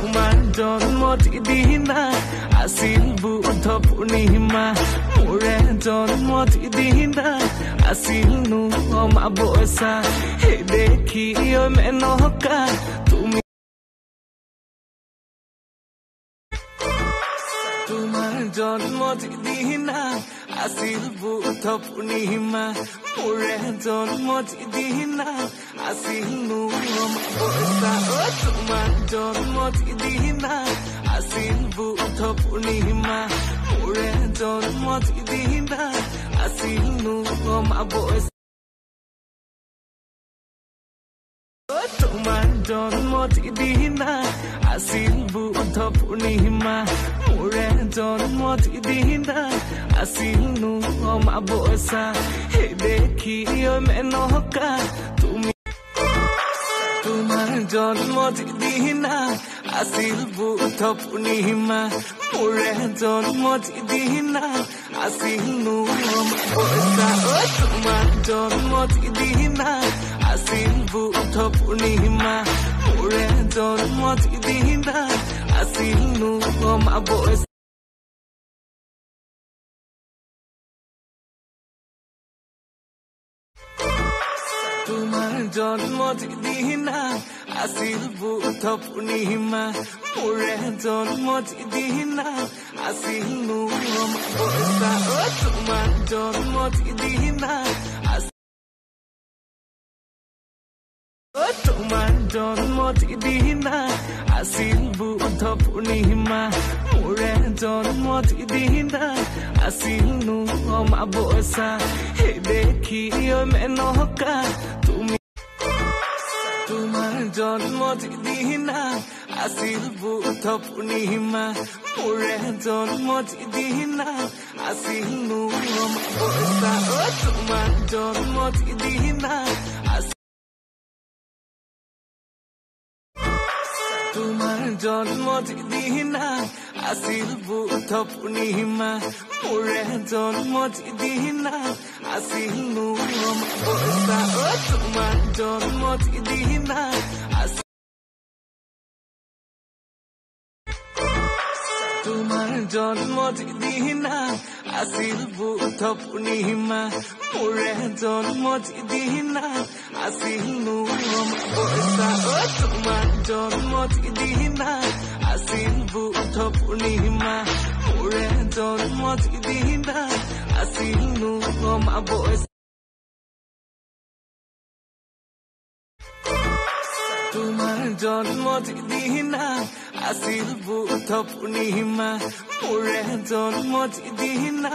তোমাৰ জন্মদিনা আছিল বুদ্ধ পূৰ্ণিমা, মোৰে জন্মদিনা আছিল নো অমাৱস্যা। সেই দেখি ঐ মেনকা তুমি তোমাৰ জন্মদিনা আছিল বুদ্ধ পূৰ্ণিমা, মোৰে জন্মদিনা আছিল নো অমাৱস্যা। তোমাৰ জন্মদিনা আছিল বুদ্ধ পূৰ্ণিমা, মোৰে জন্মদিনা আছিল নো অমাৱস্যা। তোমাৰ জন্মদিনা আছিল বুদ্ধ পূৰ্ণিমা, মোৰে জন্মদিনা আছিল নো অমাৱস্যা। সেই দেখি ঐ মেনকা তুমি তোমাৰ জন্মদিনা আছিল বুদ্ধ পূৰ্ণিমা, মোৰে জন্মদিনা আছিল নো অমাৱস্যা। তোমাৰ জন্মদিনা আছিল বুদ্ধ পূৰ্ণিমা, মোৰে জন্মদিনা আছিল নো অমাৱস্যা। তোমাৰ জন্মদিনা আছিল বুদ্ধ পূৰ্ণিমা, মোৰে জন্মদিনা আছিল নো অমাৱস্যা। তোমাৰ জন্মদিনা তোমাৰ জন্মদিনা আছিল বুদ্ধ পূৰ্ণিমা, মোৰে জন্মদিনা আছিল নো অমাৱস্যা। সেই দেখি ঐ মেনকা তুমি তোমাৰ জন্মদিনা আছিল বুদ্ধ পূৰ্ণিমা, মোৰে জন্মদিনা আছিল নো অমাৱস্যা। তোমাৰ জন্মদিনা তোমাৰ জন্মদিনা আছিল বুদ্ধ পূৰ্ণিমা, মোৰে জন্মদিনা আছিল নো অমাৱস্যা। তোমাৰ জন্মদিনা তোমাৰ জন্মদিনা আছিল বুদ্ধ পূৰ্ণিমা, মোৰে জন্মদিনা আছিল নো অমাৱস্যা। তোমাৰ জন্মদিনা আছিল বুদ্ধ পূৰ্ণিমা, মোৰে জন্মদিনা আছিল নো অমাৱস্যা। তোমাৰ জন্মদিনা আছিল বুদ্ধ পূৰ্ণিমা, মোৰে জন্মদিনা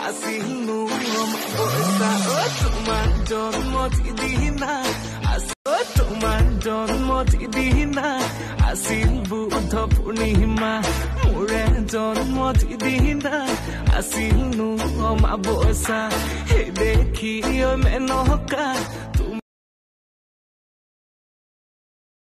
আছিল নো অমাৱস্যা। তোমাৰ জন্মদিনা তোমাৰ জন্মদিনা আছিল বুদ্ধ পূৰ্ণিমা, মোৰে জন্মদিনা আছিল নো অমাৱস্যা। সেই দেখি ঐ মেনকা